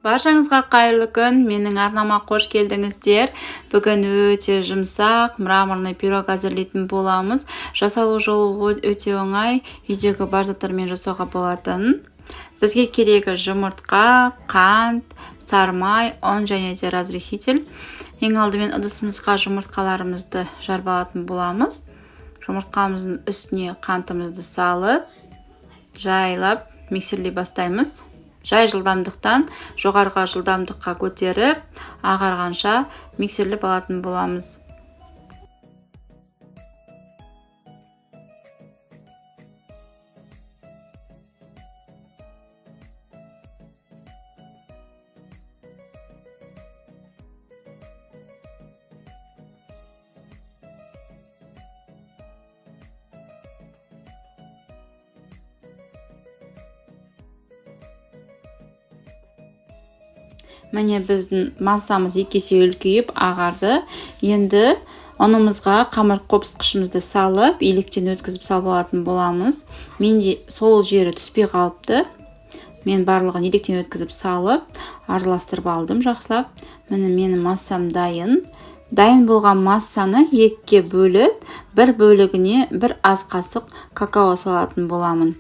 Баршаңызға қайырлы күн, менің арнама қош келдіңіздер. Бүгін өте жұмсақ мраморный пирог әзірлейтін боламыз. Жасалу жолы өте оңай, үйдегі бар заттармен жасауға болатын. Бізге керегі жұмыртқа, қант, сары май, ұн және де разрыхитель. Ең алдымен ыдысымызға жұмыртқаларымызды жарып алатын боламыз. Жұмыртқамыздың үстіне қантымызды салып, жайлап миксерлей бастаймыз. Жай жылдамдықтан жоғарғы жылдамдыққа көтеріп, ағарғанша миксерлеп алатын боламыз. Міне біздің массамыз екі есе үлкейіп ағарды. Енді ұнымызға қамыр қопсытқышымызды салып, електен өткізіп салып алатын боламыз. Менде сол жері түспей қалыпты. Мен барлығын електен өткізіп салып, араластырып алдым жақсылап. Міне менің массам дайын. Дайын болған массаны екіге бөліп, бір бөлігіне бір ас қасық какао салатын боламын.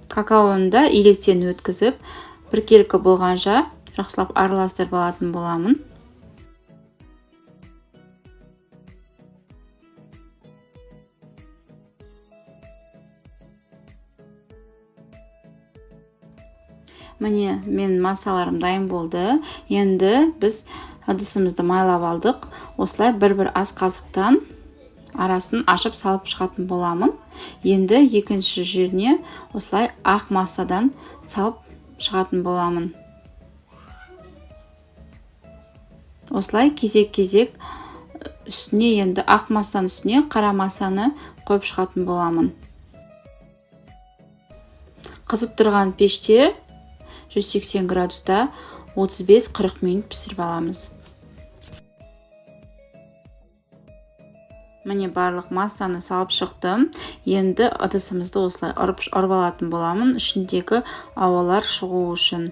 Какаоны да електен өткізіп, біркелкі болғанша жақсылап араластырып алатын боламын. Міне менің массаларым дайын болды. Енді біз ыдысымызды майлап алдық. Осылай бір-бір ас қасықтан арасын ашып салып шығатын боламын. Енді екінші жеріне осылай ақ массадан салып шығатын боламын. Осылай кезек-кезек үстіне енді ақ массаның үстіне қара массаны қойып шығатын боламын. Қызып тұрған пеште 180 градуста 35-40 минут пісіріп аламыз. Міне барлық массаны салып шықтым. Енді ыдысымызды осылай ұрып алатын боламын, ішіндегі ауалар шығу үшін.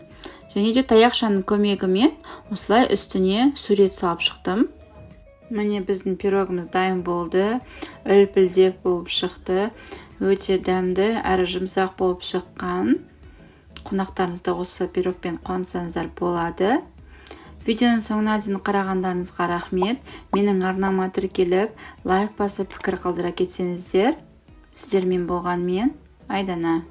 Және де таяқшаның көмегімен осылай үстіне сурет салып шықтым. Міне біздің пирогымыз дайын болды. Үлпілдек болып шықты. Өте дәмді әрі жұмсақ болып шыққан. Қонақтарыңызды осы пирогпен қуантсаңыздар болады. Видеоның соңына дейін қарағандарыңызға рахмет. Менің арнама тіркеліп, лайк басып, пікір қалдыра кетсеңіздер. Сіздермен болған мен, Айдана.